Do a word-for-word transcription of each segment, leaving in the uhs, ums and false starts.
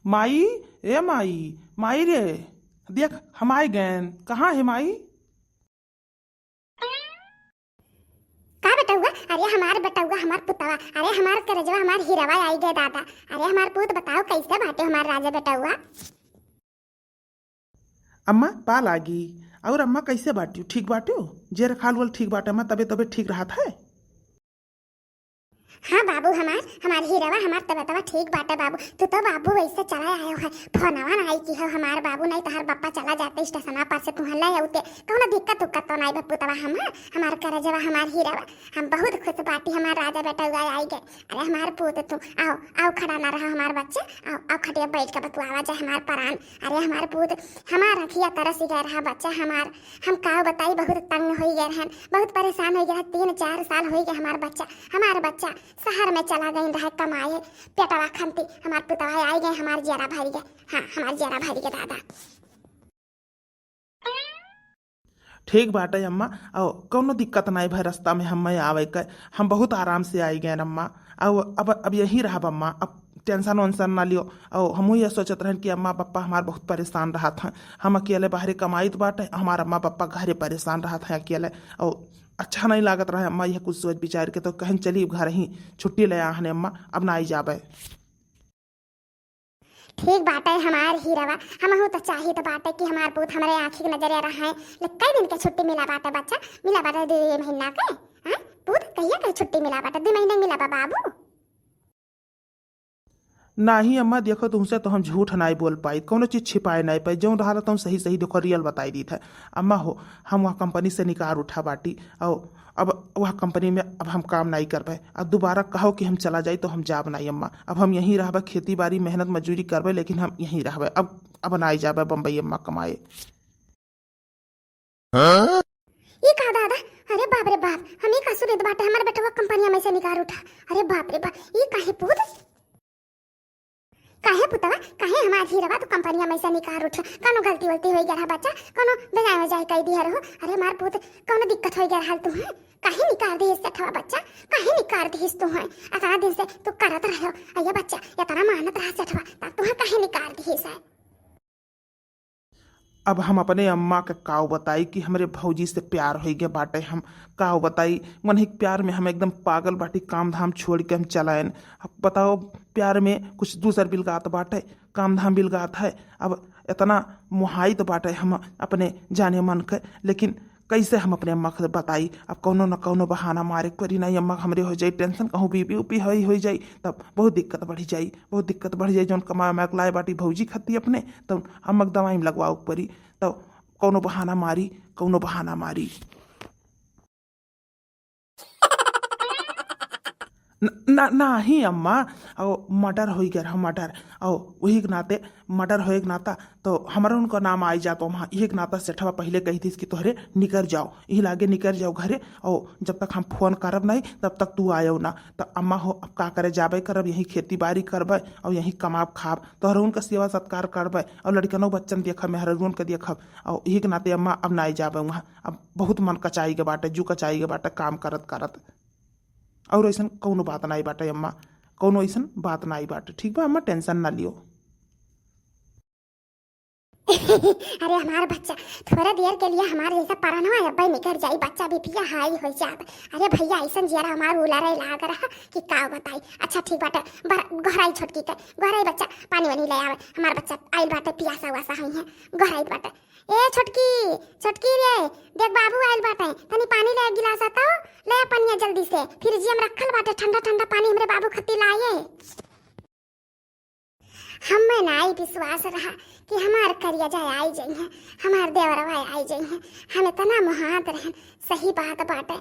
माई, ए माई, माई रे, देख, हम आइ गएन। कहाँ है माई? का बेटउआ? अरे हमार बेटउआ, हमार पुतवा, अरे हमार करजवा, हमार हीरवा आइ गए दादा। अरे हमार पूत, बताओ कइसे बाटे हमार राजा बेटउआ? अम्मा, पा लागी। और अम्मा, कइसे बाट्यू? ठीक बाट्यू? जेर खाल वल ठीक बाटे अम्मा, तबे तबे ठीक रहत है? हाँ बाबू हमार, हमार हीरवा, हमार तबतवा ठीक बाटे बाबू। तू तो बाबू वइसे चला आयो है, फोनवा नाई किहो हमार बाबू, नाई तोहार बप्पा चला जाते स्टेशनवा पर से तुहाँ ले आउते। कउनो दिक्कत उक्कत तो नाई बा पुतवा हमार, हमार करजवा, हमार हीरवा। हम बहुत खुश बाटी हमार राजा बेटउआ आइ गए। अरे हमार पूत तू, आओ, आओ खड़ा ना रहा हमार बच्चा, आओ, आओ खटिया बैठ के बतुआवा जाए हमार परान। अरे हमार पूत, हमार अँखिया तरस गए रहा बच्चा हमार। हम काउ बताई, बहुत तंग होइ गए रहन, बहुत परेशान होइ गए रहन। तीन चार साल होइ गए हमार बच्चा, हमार बच्चा सहर में चला गइन रहे कमाए, पेटवा खंती। हमार पुतवा आइ गए, हमार जियरा भरि गए। हाँ, हमार जियरा भरि गए दादा। ठीक बाटे अम्मा, और कउनो दिक्कत नाई भए रस्ता में हम्मे आवे के, हम बहुत आराम से आइ गएन अम्मा। और अब, अब यहीं रहब अम्मा, अब tension वेंशन ना लियो। और हमहू ये सोचत रहन कि अम्मा पप्पा हमार बहुत परेशान रहत हैं, हम अकेले बाहरे कमाइत बाटे, हमार अम्मा पप्पा घरे परेशान रहत हैं अकेले, और अच्छा नाई लागत रहे अम्मा। यह कुछ सोच विचार के तो कहन चली घर ही छुट्टी ले आहने अम्मा, अब नाई जाबे। ठीक बाटे हमार हीरवा, हमहू तो चाहित बाटे कि हमार पूत हमरे आँखी के नजरे रहे। ले, कई दिन के छुट्टी मिला बाटे बच्चा? मिला बाटे दुइ महीना के। हाँ? पूत, कहिया के छुट्टी मिला बाटे? दुइ महीना मिला बा बाबू? नाही अम्मा, देखो तुमसे तो हम झूठ नाई बोल पाई, कउनो चीज छिपाए नाई पाई, जउन रहल तउन सही सही देखो real बताई दीत है। अम्मा हो, हम वह company से निकार उठा बाटी, और अब वह company में अब हम काम नाई करबे। अब दोबारा कहो कि हम चला जाई तो हम जाब नाई अम्मा। अब हम यहीं रहबे, खेती बाड़ी मेहनत मजूरी करबे, लेकिन हम यहीं रहबे। अब, अब नाई जाबे बम्बई अम्मा कमाए। ई का दादा? अरे बाप रे बाप, हम ई का सुनित बाटे, हमार बेटवा कंपनिया में से निकार उठा। अरे बाप रे बाप, ई काहे पूत? काहे पुतवा, काहे हमार हीरवा तू कंपनिया में से निकार उठा? कउनो गलती वलती होइ गया रहा बच्चा, कउनो बेजाय वजाय कइ दिया रहो? अरे हमार पूत, कउनो दिक्कत होइ गया रहल तू है? काहे निकार दिहिस सेठवा बच्चा? काहे निकार दिहिस तू है? अतना दिन से तू करत रहो, अये बच्चा, एतना मानत रहा सेठवा, तब तू है काहे निकार दिहिस है? अब हम अपने अम्मा के काव बताई कि हमरे भौजी से प्यार होइ गए बाटे। हम काव बताई, वन्ही के प्यार में हम एकदम पागल बाटी, काम धाम छोड़ के हम चलायन। अब बताओ, प्यार में कुछ दूसर बिलगात बाटे, काम धाम बिलगात है। अब इतना मोहाइत बाटे हम अपने जाने मन के, लेकिन कैसे हम अपने अम्मा के बताई? अब कौनो न कौनो बहाना मारे के पड़ी, नहीं अम्मा हमरे हो जाई tension, कहूँ बीपी उपी हाई हो जाई, तब बहुत दिक्कत बढ़ी जाई, बहुत दिक्कत बढ़ी जाई। जौन कमाए उमाए के लाए बाटी भौजी खत्ती अपने, तब अम्मा के दवाई में लगवाओ के पड़ी, तब कौनो बहाना मारी, कौनो बहाना मारी। न-, ना, नाही अम्मा, अउ murder होइ गया रहा, murder। अउ वही के नाते, murder होए के नाता, तो हमरा उनका नाम आई जात वहाँ। यही के नाता सेठवा पहिले कही थीस कि तोहरे निकर जाओ, यही लागे निकर जाओ घरे, अउ जब तक हम फोन करब नहीं, तब तक तू आयो ना। तो अम्मा हो, अब का करे, जाबे करब, यही खेती बाड़ी करबे, अउ यही कमाब खाब, तोहरे उनका सेवा सत्कार करबे, अउ लड़कनो बच्चन देखब, मेहरारून के देखब, अउ यही के नाते अम्मा अब ना आई जाबे वहाँ। अब बहुत मन कचाई के बाटे, जू कचाई के बाटे काम करत करत। और ऐसन कौनो बात नाई बाटे अम्मा, कौनो ऐसन बात नाई बाटे, ठीक बा अम्मा, tension ना लियो। अरे हमार बच्चा, थोड़ा देर के लिए हमार जैसा परनवा अब्बे निकल जाई, बच्चा भी पिया हाई हो जात। अरे भैया, ऐसन जियरा हमार उलरे लाग रहा कि का बताई। अच्छा ठीक बाटे, बर-, गोहराई छोटकी के, गोहराई बच्चा, पानी वानी ले आवे, हमार बच्चा आइल बाटे, पियासा वासा हुई है, गोहराई बाटे। ए छोटकी, छोटकी रे, देख बाबू आइल बाटे, तनी पानी ले गिलास आता, ले पनिया जल्दी से, फ्रिजिया में रखल बाटे ठंडा ठंडा पानी, हमरे बाबू खत्ती लाए। हमें नाई विश्वास रहा कि हमार करिया जाए आई जइहें, हमार देवरवा आई जइहें। हम इतना मोहात रहन, सही बात बाटे।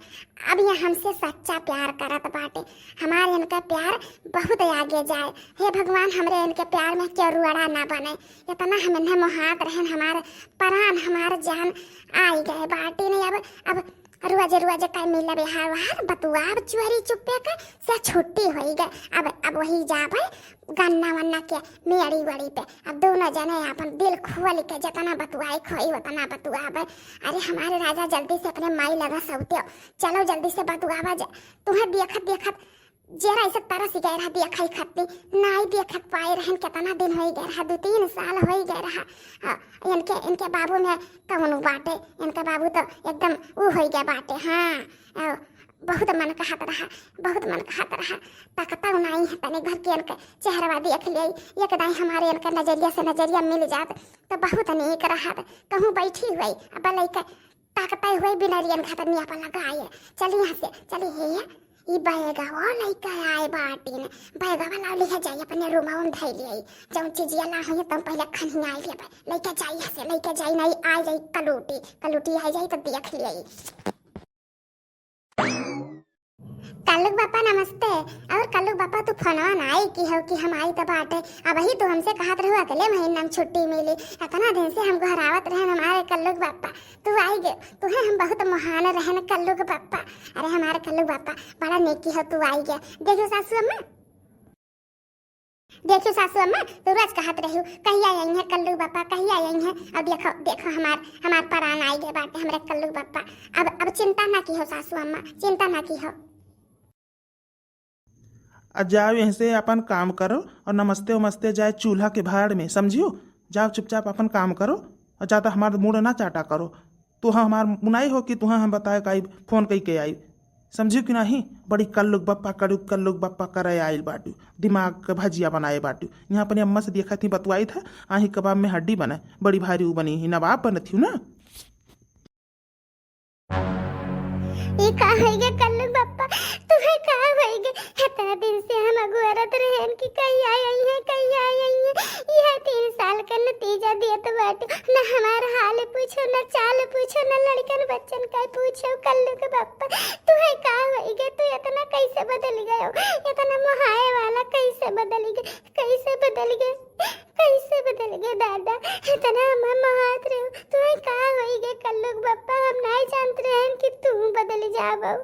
अब ये हमसे सच्चा प्यार करत बाटे। हमार इनका प्यार बहुत आगे जाए। हे भगवान, हमरे इनके प्यार में केहू रुअड़ा ना बने। इतना हम इन्हें मोहात रहन, हमार परान, हमार जान आई गए बाटी नहीं। अब, अब रुआ जे, रुआ जे, काहे मिलबे हार वहार बतुआब चोरी चुप्पे के से छुट्टी होई गए। अब, अब वही जाबे गन्ना वन्ना के मेड़ी वड़ी पे, अब दोनों जने अपन दिल खोल के जितना बतुआए खोई उतना बतुआबे। अरे हमारे राजा, जल्दी से अपने माई लगा सौते हो, चलो जल्दी से बतुआबा जा। तुम्हें देखत देखत जेरा ऐसे तरस गए रहा देखई खत्ती, नाई देखत पाए रहन, केतना दिन होई गए रहा, दू तीन साल होई गए रहा। आ, इनके, इनके बाबू में कौन बाटे, इनके बाबू तो एकदम ऊ होई गए बाटे। हाँ, आ, बहुत मन कहत रहा, बहुत मन कहत रहा, तकता नाई है तनी घर के इनके चेहरवा देख लिया, एक दाई हमारे इनके नजरिया से नजरिया मिल जात तो बहुत नीक रहत। कहूँ बैठी हुई, अब लइके ताकते हुए बिनरियन खतरनिया पर लगाए। चली यहाँ से, चली हे, ई बैगवा लइके आए बाटिन, बैगवा ला लिहे जाई अपने रूमवा में धइ लिहे। जौन चीजिया ला होई तम पहिले खनिया लेबे, लइके जाई यहाँ से, लइके जाई, नहीं आ जाई कलूटी, कलूटी आ जाई तो देख लिहे। कल्लुक बापा नमस्ते। और कल्लुक बापा तू फोनवा ना आई की हो कि हम आई तो बाटे, अबही तू हमसे कहत रहो अगले महीना में छुट्टी मिली, इतना दिन से हम गोहरावत रहन हमारे कल्लुक बापा। तू आई गे, तुहे हम बहुत मोहान रहन कल्लुक बापा। अरे हमारे कल्लुक बापा, बड़ा नेकी हो तू आई गे। देखियो सासू अम्मा, देखियो सासू अम्मा, तू रोज कहत रहियो, "कहिया आई है कल्लुक बापा, कहिया आई है?" अब देखो, देखो हमार, हमार परान आई गे बाटे हमरे कल्लुक बापा। अब, अब चिंता ना की हो सासू अम्मा, चिंता ना की हो। आ जाओ यहाँ से, अपन काम करो और नमस्ते उमस्ते जाए चूल्हा के भाड़ में, समझियो? जाओ चुपचाप अपन काम करो और ज्यादा हमार मूड़ ना चाटा करो। तुहा हमार मुनाई हो कि तुहा हम बताए का आई, फोन कई के आई, समझियो कि नहीं? बड़ी कल्लुक बप्पा, कड़ू कल्लुक बप्पा करे आइल बाटू, दिमाग के भजिया बनाए बाटू। यहाँ अपने अम्मा से देखा थी, बतुआई था, आही कबाब में हड्डी बने, बड़ी भारी ऊ बनी ही, नवाब बनत ही ना। ई का होई गे कल्लू बप्पा, तुम्हें का होई गे? इतना दिन से हम अगुअरत रहन कि कहिया आई है, कहिया आई है। यह तीन साल का नतीजा दियत बाटू, न हमार हाल पूछो, न चाल पूछो, न लड़कन बच्चन का पूछो। कल्लू के बप्पा, तुम्हें का होई गे? तू इतना कैसे बदल गयो? इतना मोहाए वाला कैसे बदल गए? कैसे बदल गए? कैसे बदल गए दादा? इतना हमें मारत रहे हो, तुम्हें का होई गे कल्लुक बप्पा? हम नहीं जानत रहन कि तू बदल जाबो,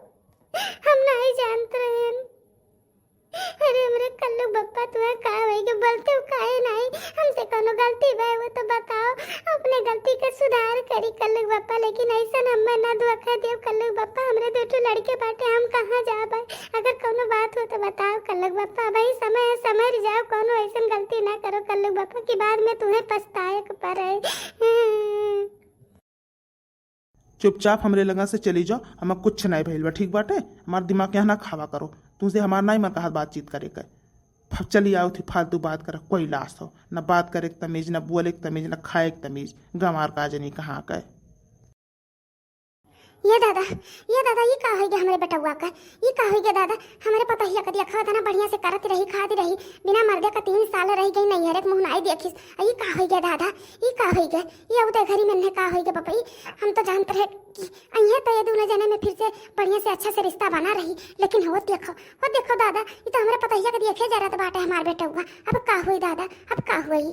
हम नहीं जानत रहन। अरे हमरे कल्लुक बप्पा, तुम्हें का होई गे? बोलते हो काहे नहीं? हमसे कोनो गलती भय हो तो बताओ, अपने गलती के सुधार करी कल्लुक बप्पा, लेकिन ऐसन हमें ना धोखा दियो कल्लुक बप्पा। हमरे दो ठो लड़के बाटे, हम कहाँ जाबे? अगर कौनो बात हो तो बताओ कल्लुक बप्पा, अबही समय है, संभर जाओ, कौनो ऐसन गलती ना करो कल्लुक बप्पा कि बाद में तुम्हें पछताए के पड़े। चुपचाप हमरे लगा से चली जाओ, हमें कुछ नहीं भइल बा, ठीक बाटे? हमार दिमाग यहाँ ना खावा करो, तुमसे हमार नहीं मन कहा बातचीत करे के। अब चली आओ थी फालतू बात करे, कोई लाश हो ना, बात करे के तमीज, ना बोले के तमीज, ना खाए के तमीज, गंवार का जनी कहाँ के। ये दादा, ये दादा, ये का होई गे हमरे बेटउआ का? ये का होई गे दादा? हमरे पतोहिया का देखा था ना, बढ़िया से करत रही, खात रही, बिना मर्दे का तीन साल रही गई, नैहरे के मुँह नाई देखिस। आ ये का होई गे दादा? ये का होई गे? ये उदय घरी में ने का होई गे बपई? हम तो जानत रहे कि अइहे तो ये दोनों जने में फिर से बढ़िया से अच्छा से रिश्ता बना रही, लेकिन हो देखो, हो देखो दादा, ये तो हमरे पतोहिया के देखे जरत बाटे हमार बेटउआ। अब का होई दादा, अब का होई?